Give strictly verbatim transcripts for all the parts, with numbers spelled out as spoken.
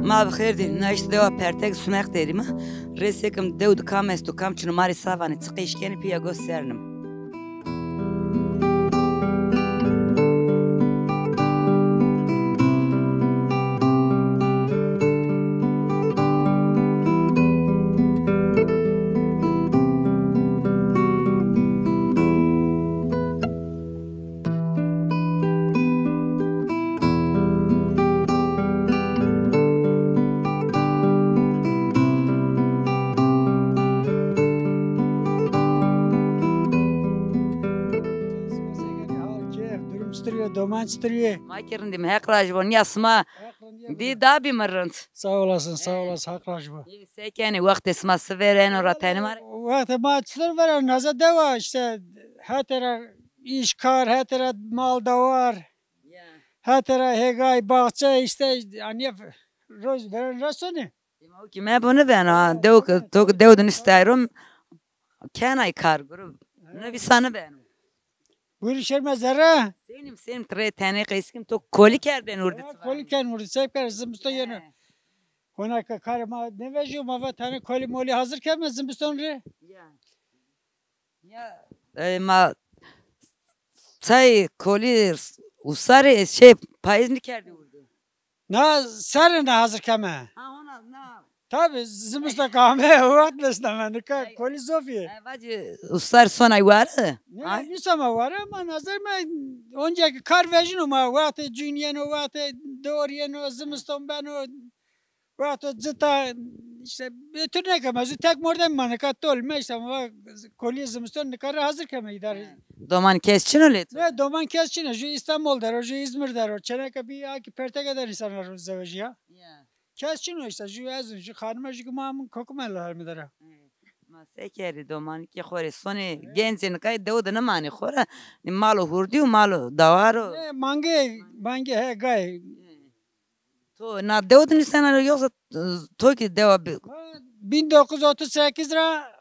Ma bi xêr dî. Na îşte dewa Pertek Sumeq derî ma. Rê sêkim dew di kam esto, kam çino, ma rê sa vanê, çiqê îşkenê pîya go sernim. Hal, keyf, durum çitur yo, doman çitur yo? Ma kî rindîm, Heq razî bo. Nîya sima dî da bî mi rind. Sağ olasın, sağ olasın, Haq razî bo. Ê, se kenê, wextê sima si vereno ra tenê ma rê? Wextê ma çitur vereno, naza dewa îşte, hetê ra îş kar, hetê ra mal dawar, hetê ra hêgay, baxçe, îşte, yanî roz veren ra sonê. Ema o kî mebo nibeno, ha. Dew ki, to ki dew di niştay ro, kenay kar, guru nivîsa nibeno. Guru şerme zerre. Sênim, sênim, ti rê tenê qeysikim, to kolî kerdên urdi. Ha, kolî kerdên urdi, sep kerd, zimiston yeno. He. Hona ke karê ma nêvejîyo, ma va tenê kolî molî hazir keme zimiston rê. Ya. Ya, e, ma çay kolî usarê şey payîz nîkerdî urdi. Na serre ne hazir keme. Ha, hona, na. Tabi, zimiston ke ame, o wext vêsneme, nika kolî zofî. E, vacî, usar sonay ware? Ne, nîsama ware, ama nazar me, onca ki kar vejîno ma, wextê cûn yeno, wextê dor yeno, zimiston beno, wexto cita, îşte, ötür nêkeme, zu tek mordem ma nika tol me, îşte, ma kolî zimiston nika rê hazir keme îdare. He. Doman kes çin o lê to? Ne, doman kes çin o, ju Îstanbul der o, ju Îzmir der o, çeneke bî, a kî Perteke der însan ro zewejîya. Ya. Kes çin o îşte, ju ez, ju xanime, ju kî ma min kokume la hermî der a. Hı. Ma se kerî, domanî kî xo rê sonê, gencê nika dew de nimanê xo ra. Nî malo hurdî û malo dawar o. E, mange, mange, he, gay. Hı. To na dew de nîsena yoksa, e, to kî dewa bi- Ma bin dokuz yüz otuz sekiz ra,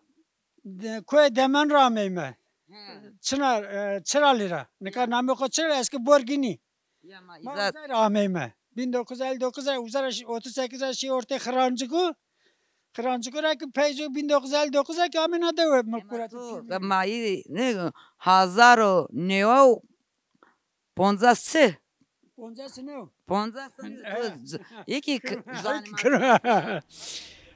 e, koyê Demen ra ameyme. Hı. Çınar, e, Çırali ra. Nika namê xo Çırali, eski Borgini. Ya ma, ma îza- uza ra ameyme. Bin dokuz yüz elli dokuz ra uza ra şi-, otuz sekiz ra şî ortê Xirancikû. Xirancikû ra ki peyco bin dokuz yüz elli dokuz ra ki amê na dewe. Ema mi kuret to, ma î ne, hazar û new û poncas çi? Poncas û new. Poncas û new. Yekî k-, zanî ma.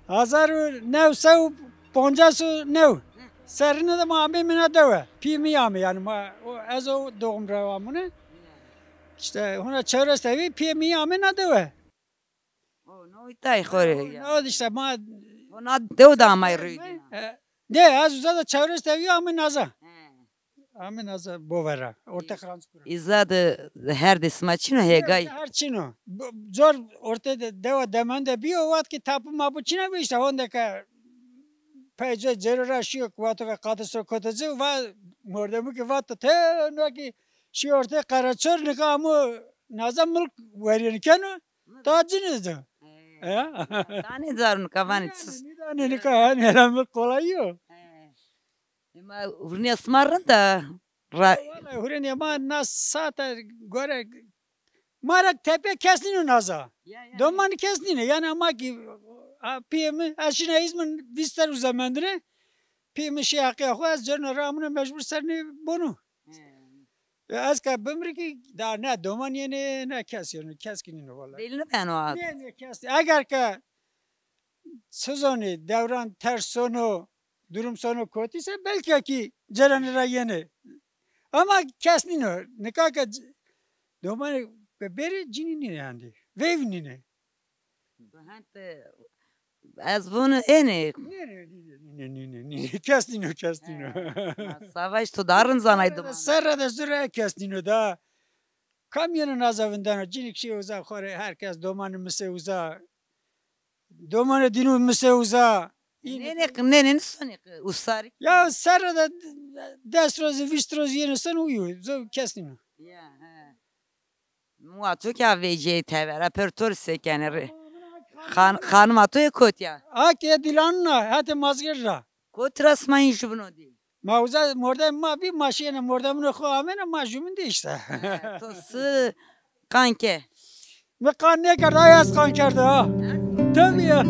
Hazar û new se û poncas û new. Serrîne de ma ameyme na dewe. Pîyê mi amê, yanî ma, o, ez o doğum ra amune. Îşte hona çewres tevî pîyê mi amê na dewe. O, no îtay xo rê ya. No, îşte ma. O na dew de amay rûy dîna. E, de, ez uza de çewres tevî amê naza. He. Amê naza bovera, orte Xirancikû ra. Îza de her de sima çin o hêgay? Her çin o. Bu, cor orte de dewa Demen de bîyo, o wext ki tapu mapu çin a bî îşte, honde ke peyce cêro ra şîyo, wexto ke qadistro koto ci, va mordemû ki vato te, no ki şî ortê Qereçor, nika amo naza milk werîyeno keno, ta cinî ci. He. Ya. Danê carû nika vanê çi? Nîdanê, nîdanê nika, hanî hela milk kolayî yo. He. Ema hurînê sima rind a? Ra- Wallahî hurînê ma na saete gore ma ra tepîya kes nîno naza. Ya, ya, ya. Domanî kes nîno. Yanî ama ki, a, pîyê mi, ez şîna Îzmir vîst serr uza mendine. Pîyê mi şî heqîya xo, ez cêrno ra amune mecbur ser nê bonu. He. Ya ez ke bimrî ki da ne doman yenê, ne kes yenê, kes kî nîno wallahî. Belî nibeno a. Ne, ne, kes. Eger ke çi zonê, dewran ters sono, durum sono kotî se belkî kî cêrenê ra yenê. Ama kes nîno. Nika ke c-, domanê ke bêrê cinî nînê hendî. Veyvî nînê. Hente ez vûnû ênê. Nînê, nînê, nînê, nînê, nînê. Kes nîno, kes nîno. He, ma savaş to da rind zanay doman. Serre de zurre kes nîno da. Kam yeno naza vindeno, cinî kî şî uza xo rê, her kes domanî misê uza. Domanê dînû misê uza. Nênê, nênê nisonê usarî. Ya serre de des rozî, vîst rozî yenê son uyo. Zo kes nîno. Ya, he. Muwa to kî a vecîyê tevera, per to rê se kenê rê. Xan-, xanima to yê kotî ya? A kî yê Dîlanûn a, hetê Mazgêrd ra. Kotî ra sima în jubîno dî? Ma uza mordemê ma bî, ma şîyêne mordemûnê xo amêne, ma jumîn dî îşte. He, to si qan ke? Mi qan nêkerd, ay ez qan kerde ha. Tabii ya.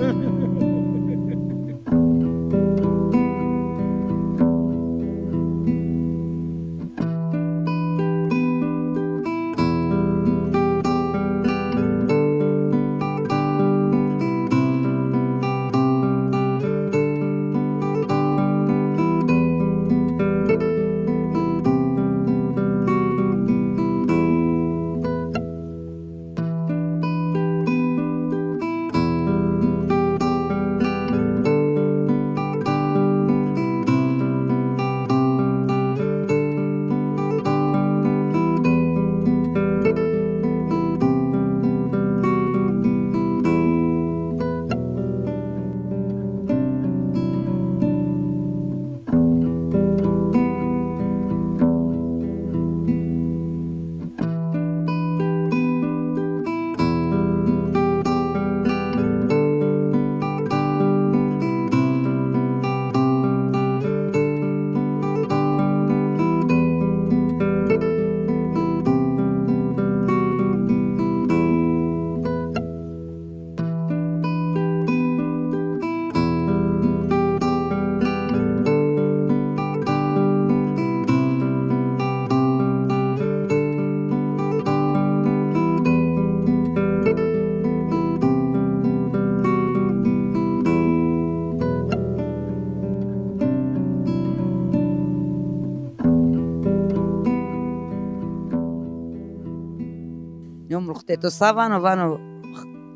Yumruk de to sa vano, vano,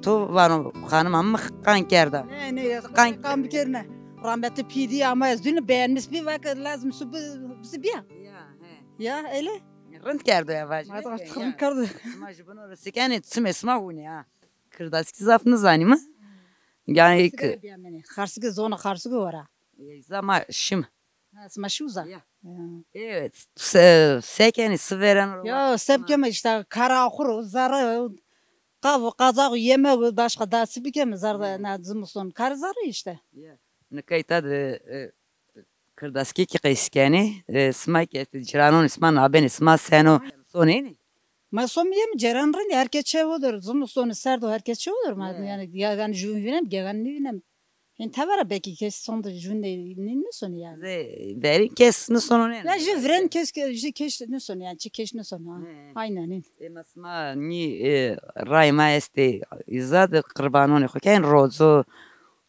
to vano xanima mi qan kerda. Ne, ne, qan, qan bikerine. Rahmetli pîdî ama ez dün beğenmiş bir vak lazım su bi-, bizi bir. Ya, he. Ya, öyle. Rind kerdo ya vajî. Ma da artık rind kerdo. Ma jî bino risikenê çimê sima hûnê ha. Kirdaskî zaf nizanîme. Yani Xarsigi biyamenê. Xarsigi zona xarsigi wara. Zama şim. Ha, sima şi uza. Ya. Ya. Evet. Se, se kenê, si vêreno? Ya, se bikeme işte, kara axur o, zerre o, qav o, qazaq o, yemek o, başka daha si bikeme, zerre na zimiston. Kar zerre işte. Ya. Nika îta de, e, Kirdaskî kî qeys kenê, e, sima kî estê, ciranonê sima, nabenê sima seno? Sonênê? Ma somî yê mi cêran rind, her kes çê xo der, zimistonî serd o, her kes çê xo der ma, yanî gegan jûn vînem, gegan nîvînem. Hên tevera belkî kes son de jûn de nî, nîsonî yanî. Zê verîn kes nîsononê. Ya jî virên kes, jî kes nîsonî yanî, çi kes nîsonî ha. Aynen. E, ma sima nî, e, ray ma estê, îza de qirbanonê xo ken rozo,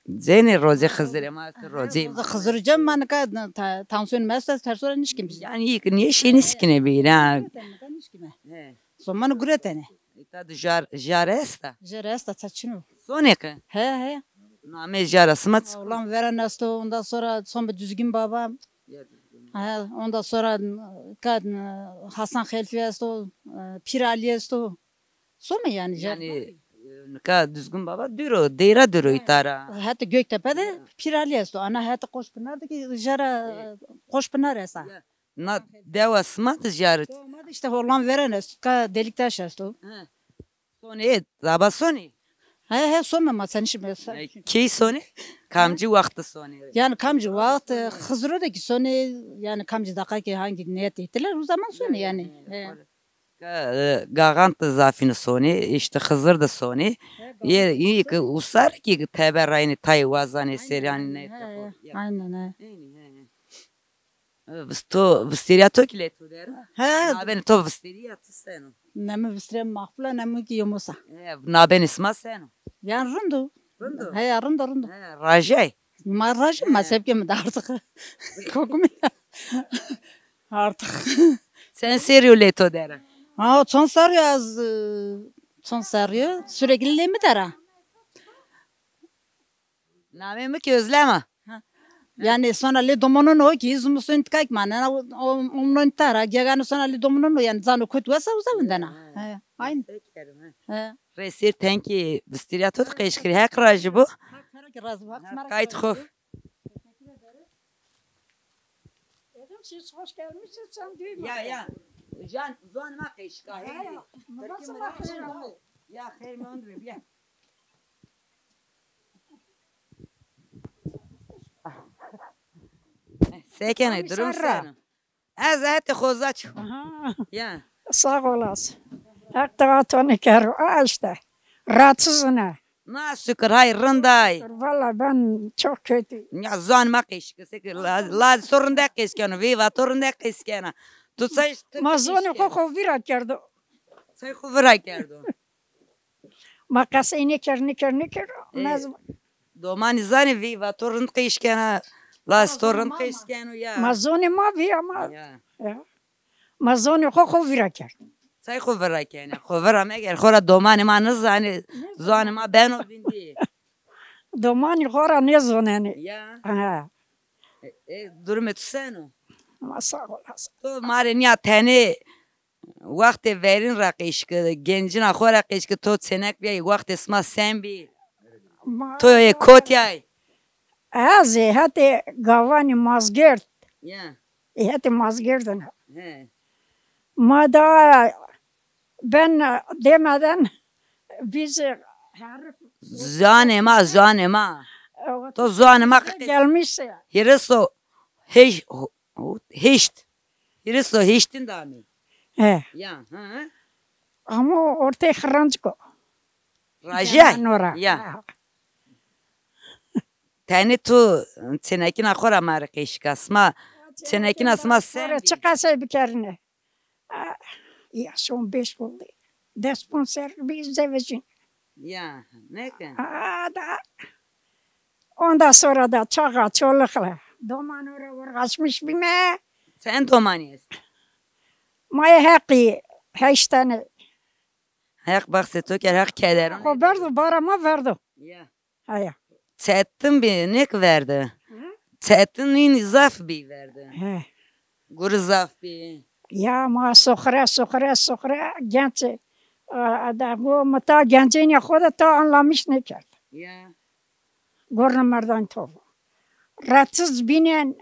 Cenê rocê Xizirê ma, rocê ma. Xizirê cem ma nika ta-, tansiyon mi esto, ez terso ra nişkîm. Yanî yek niye şey nişkîne bî, ha. Nika nişkîme. He. Somanî guretene. Îta de jar, jar esta? Jar esta, ça çin o. Sonê ki? He, he. Namê jara sima çik? Oğlan Veren esto, ondan sonra son bir Düzgün Baba. Ya Düzgün Baba. He, ondan sonra ka-, Hasan Xelfî esto, e, Pîr Alî esto. Some yanî, yanî, e, nika Düzgün Baba dûr o, deyra dûr o îta ra. Heta Göktepe de Pîr Alî esto. Ana heta Qoşpınar de kî jara, e, Qoşpınar esta. Ya. Na dewa sima de jar. Dewa ma de işte Holan Veren esto, ka Deliktaş esto. He. Sonê, zaba sonê? He, he, some ma senî şime. E, key sonê? Kamcî wext sonê? Yanî kamcî wext, e, Xiziro de kî sonê, yanî kamcî deqa kî hangî niyet ettiler, o zaman sonê yanî. He. Ga-, e, gaxan de zafîne sonê, îşte Xizir de sonê. Yê, yê ki usar ki tebe rayne tay wazanê seryanî ne. Aynen, he. Eynî, he, he. E, vis-, to, vistêrîya to kî lê to der a? He. Navên to vistêrîya to seno? Ne mi vistêrîya Makbule, ne mi kî Yomosa. E, navênê sima seno? Yan rind o. Rind o? He, ya rind o, rind o. He, rajay. Ma rajay, ma sebke mi de artık. Kokumi. Artık. Sen serî yo lê to der a? Ha, çond serrî yo ez, e, çond serrî yo sürekli lê mi der a. Namê mi kî Özlem a. Ha. Yanî sona lê domonon o kî, zimiston tika kî manena, o, o, omnon tara, gegane sona lê domonon o, yanî zano kot wesa uza vindena. Ha. He, aynî. He. Resir tenkî vistîrya to qeş kirî, Heq rajî bo. Heq, Heq razî bo. Heq sima ra kayt xo. Efendim, siz hoş gelmişsiniz. Sen duyma. Ya, ya. Can, zon ma qeşka. Ya, ya. Nasıl bakıyorum? Ya, xeyr mi ondre, bîya. Se kenê, durum seno? Ez hetê xoza çi. Aha. Ya. Sağ olasın. Heq daha to nêkero. A işte. Rahatsızım ha. Na şükür, hay rind ay. Valla ben çok kötü. Ya zan ma qeşke, seke laz, laz to rinde qeşkeno, veyva to rinde qeşkena. Tu say, tu Ma zonê xo xo vira kerdo. Say xo vira kerdo. Ma qesey nêker, nêker, nêker. E, ma z- Domanî zanê veyva to rind qeşkena, laz to rind qeşkeno ya. Ma zonê ma vîya ma. Ya. Ya. Ma zonê xo xo vira kerd. Say xo vira kenê? Xo vira meker, xora domanê ma nizanê, zonê ma beno vindî. Domanî xora nêzonenê. Ya. Ha. E, e, durumê tu seno? Ma sağ olasın. To ma rê nîya tenê wextê verîn ra qeşke, gencina xo ra qeşke, to çênek bîyay, wextê sima sen bî? Ma To yê kotî yay? Ez ê hetê gavanî Mazgêrd. Ya. Ê hetê Mazgêrd ina. He. Ma da ben demeden biz herif Zanê ma, zanê ma. To zanê ma qe- Gelmişse. Hîris û heş-, hîris û heştin de amê. He. Ya, hı. Ama ortê xirancik o. Raje? Nora. Ya. Ha. Tenê tu çênekîna xo ra ma rê qeşka. Sima, çênekîna sima sen bî? Çi qesey bikerine? Ah, yaş on beş oldu. Des ponc serr bî zewecîn. Ya, neke? Aa, da. Ondan sonra da çağa, çolukla. Doman ora uğraşmış bime. Sen domanî est? Maya heqî, heşt tane. Heq baxsê to ker, Heq kederon. Xo verdo, bara ma verdo. Ya. Haya. Çetin bî, nêk verdi. Hı? Çetin nîn zaf bî verdi. He. Guri zaf bî. Ya ma sofre, sofre, sofre, genç, e, e, da go, mi ta gencênîya xo de ta anlamiş nêkerd. Ya. Gorna merdan to. Rahatsız bînen,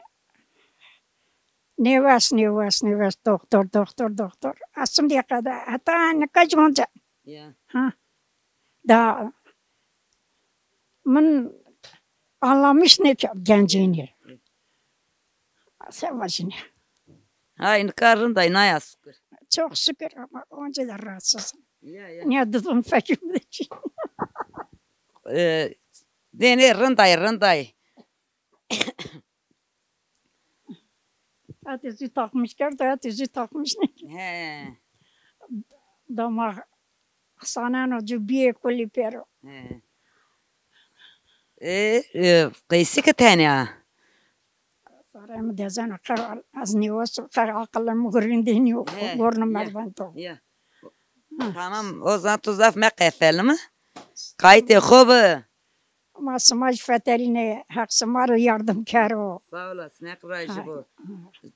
nêwes, nêwes, nêwes, doktor, doktor, doktor. Asim diye kadar, heta nika cimance. Ya. Ha. Da min anlamiş nêkerd gencênî. Se vajîne. Hay, nika rind ay, naya şukir. Çok şükür ama onca da rahatsızım. Ya, ya. Niye dedim, fekimde çi? E, nê, nê, rind ay, rind ay. Hetê zî takmiş kerdo, hetê zî takmiş nêkerd. He. Dama xizaneno ci bîyê kulî pêro. He. E, e, qeysî ki tenê a? Sarê mi dezeno qer, ez nêweso qer, aqilê mi gurindê nîyo, he, gorno merdan to. Ya. Hı. Tamam, o zaman tu zaf meqefelîme. Qaytê xo bi. Ma sima jî fetelîne, Heq sima ro yardim kero. Sağ olasın, Heq razî bo.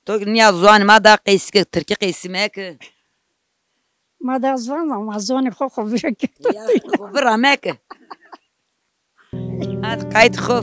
To nîya ziwanê ma da qeysî ke, tirkî qeysî meke. Ma da ziwan ama zonê xo xo vira ke. Ya, xo vira meke. Hadi qayt xo.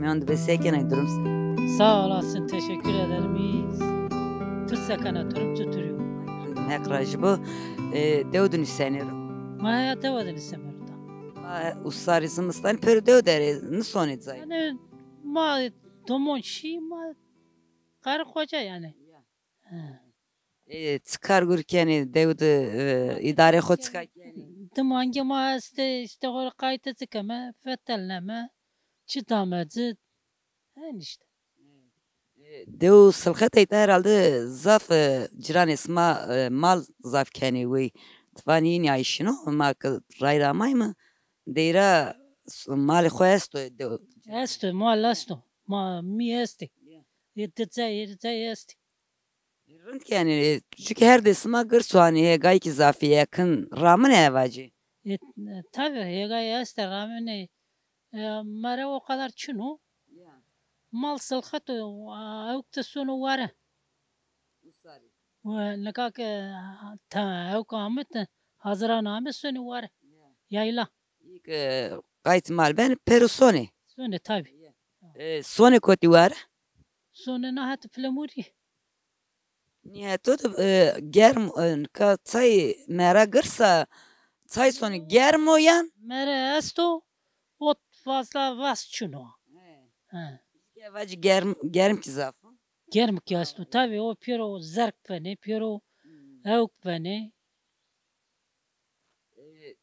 Yan dibe se kenay, durum se? Sağ olasın, teşekkür ederim, iyiyiz. Tu se kena, durum çutur yo? Heq razî bo. E, dew di nusênê ro? Ma heya dewa de nuseme ro da. Ma usarî zimistanî pêro dew der ê, nisonê cayê? Yani ma domon şî, ma karı koca yani. Ya. He. E, çi kar gur kenî dew di, e, îdarê xo çika kenî? Di mangê ma estê, îşte xo rê qaytê ci keme, fetelneme, çi dame ci, hen îşte. E, dew Silxetey de herhalde zaf, e, ciranê sima, e, mal zaf kenî wey. Ti vanî yînî ay şino, ma ki ray ra amayme, deyra s-, malê xo esto dew? Esto, mal esto. Ma, mî estê. Ya. E, di cay, hîrê cay estê. Rind kenî, çunke her dê sima girs o, hanî hêgayî kî zafî yekin, ramine evacî? E, e, tabi, hêgayî estê, ramine. E, mere o kadar çin o. Ya. Mal Silxet o, a, ewk de sono ware. Usarî. We, nika ke, ta, ewk ame, hazirane ame, sonê ware. Ya. Yayla. Î ke qayt mal benê, pêro sonê? Sonê, tabi. Ya. E, sonê kotî ware? Sonê na het Filemurî. Nîheto de, e, germ, e, nika çay mera girs a, çay sonê germ o yan? Mere esto, ot fazla vas çin o. He. He. Ke vacî germ, germ kî zaf o. Germ kî esto. Tabi o pêro zerk benê, pêro ewk benê. E,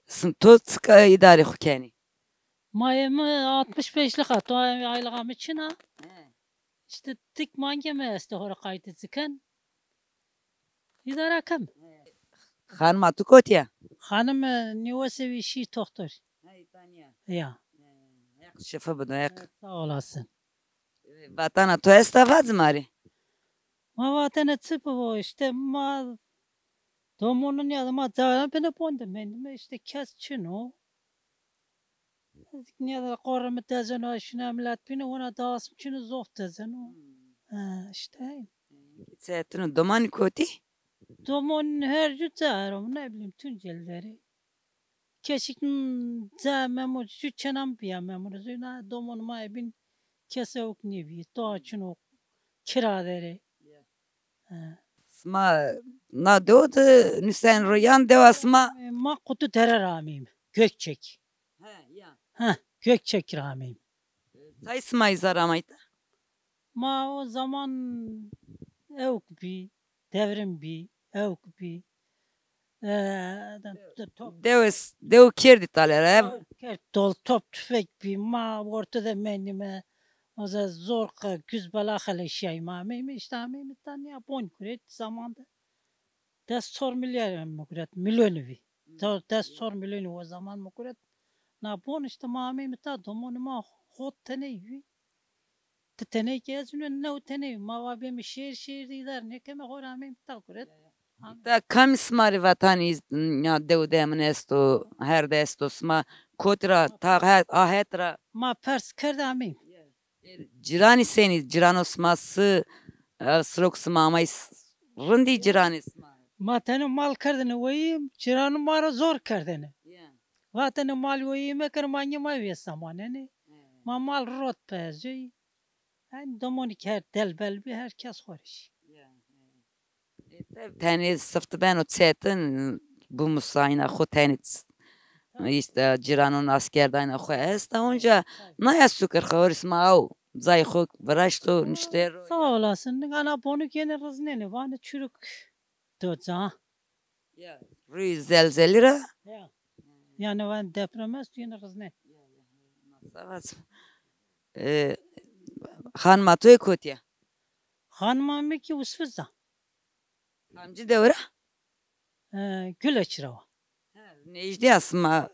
sin-, to çika îdarê xo kenî? Mayê mi altmış beşlik a, to aylığa mi çin a. He. İşte tik mangê mi estê, xo rê qaytê ci ken. Îdare kem. He. Xanima tu kotî ya? Xanim, e, nêwesê wî şî toxtor. He, îtanîya. Ya. He, Heq şifa bido, Heq. He, sağ olasın. E, vatena to esta, vac ma rê. Ma vatena çi bibo, işte ma domonun ya ma cayê bine bon de mendîme, işte kes çin o. Nîya de qorre mi dezeno, şina milet bîne, wina dawasî çin o, zof dezeno. Hmm. Ha, işte. Çetin o, domanî kotî? Domon her cu ca ero, ne bileyim, Tunceli derê. Keşik, hmm, ca memur, ju çenan bîya memur. Zuna domon ma bin kes ewk nêbî. Doğa çin o, kira derê. Ya. He. Sima na dew de nusen ro yan dewa sima? E, ma Kutu Dere ra ameyim. Gökçek. He, ya. He, Gökçek ra ameyim. Tay sima îza ra amayta? Ma o zaman ewk bî, devrim bî, ewk bî. E, de, de, top. Dew es-, dew kerdî tale ra, ev? Kerd, dol, top tüfek bî. Ma ortada mendîme. O zaman zor qe-, güz bela xeleşîyayîme, ameyme, işte ameyme ta nîya bon guret zamanda. Des çor milyar mi guret, milyonî vî. Hmm. Des çor milyonî o zaman mi guret. Na bon işte ma ameyme ta, domonê ma hot teney vî. Di teney kî ez vîno, new teney. Ma va bême şehir, şehir de îdare nêkeme, xo rê ameyme ta guret. Ya, ya. Ameyme. Ta kamî sima rê vatanî ya dew de emin esto, her de esto, sima kotî ra, ta het, a het ra? Ma pers kerde ameyme. Ya. E, ciranî senî, cirano sima si, e, sirok sima amay s-, rindî ciranê sima? Ma tenê mal kerdêne weyî, cirano ma ra zor kerdêne. Ya. Vatêne mal weyî meker, ma nî ma vêsa manenê. He. Ma mal rot peyazîyayî. Yanî domonî ke her delbel bî, her kes xo rê şî. Ya, he. E, te-, tenê sifte beno çetin, bimusayîna xo tenê ç-, işte ciranon askerdayna xo esta. Onca naya sukir xo, hori sima aw cayê xo viraşto, niştê ro. Sağ olasın. Nika na bonuk yenê riznenê, vanê çuruk do ca. Ya, rûyê zelzelî ra? Ya. Yanî van deprem esto, yenê riznenê. Ya, ya, ya. Sağ olasın. E, xanima to yê kotî ya? Xanima mi kî Usfiz a. Kamcî dew ra? E, Güleç ra wa. He, nêjdî ya sima.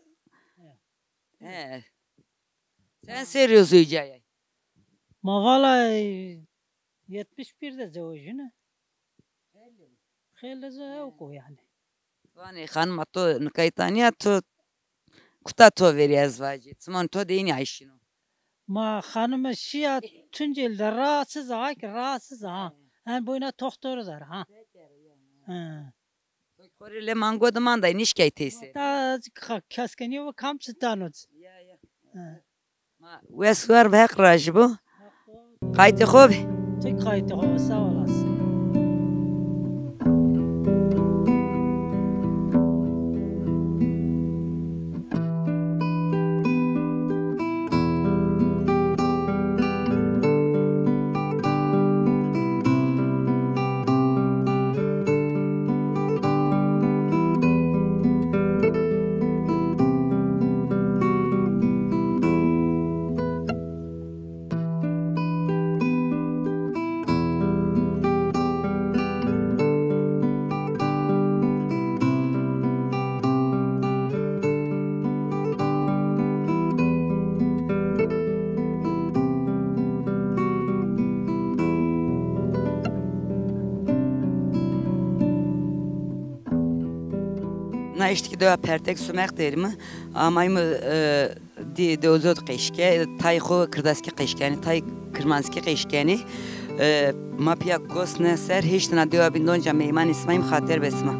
He. He. Sen serî yo zewicayay? Ma vala, e, yetmiş bir de zewicîne. Xeylê zî ewk o yanî. Vanê xanima to nika îtanîya to, kuta to verî ez vacî. Çiman to de înî ay şîno. Ma xanime şîya Tunceli de, rahatsız a, ha ki rahatsız a, ha. He. En boyuna toxtoru der, ha. He. Xo rê lê mango de manday, nişkey teyse. Ta ka-, kes ke nîyo, kam çi dano. Ya, ya. He. Wes û war bi, Heq razî bo. Qaytê xo bî. Ti qaytê xo bî, sağ olasın. Na eştî ki dewa Pertek Sumeq derîme, amayme, e, Dî dewzo de qeşke, tay xo kirdaskî qeşkenî, tay kirmanckî qeşkenî. E, ma pîya gos ne ser, hêştina dewa bîn, donca meymanê sima yîm, xatir be sima.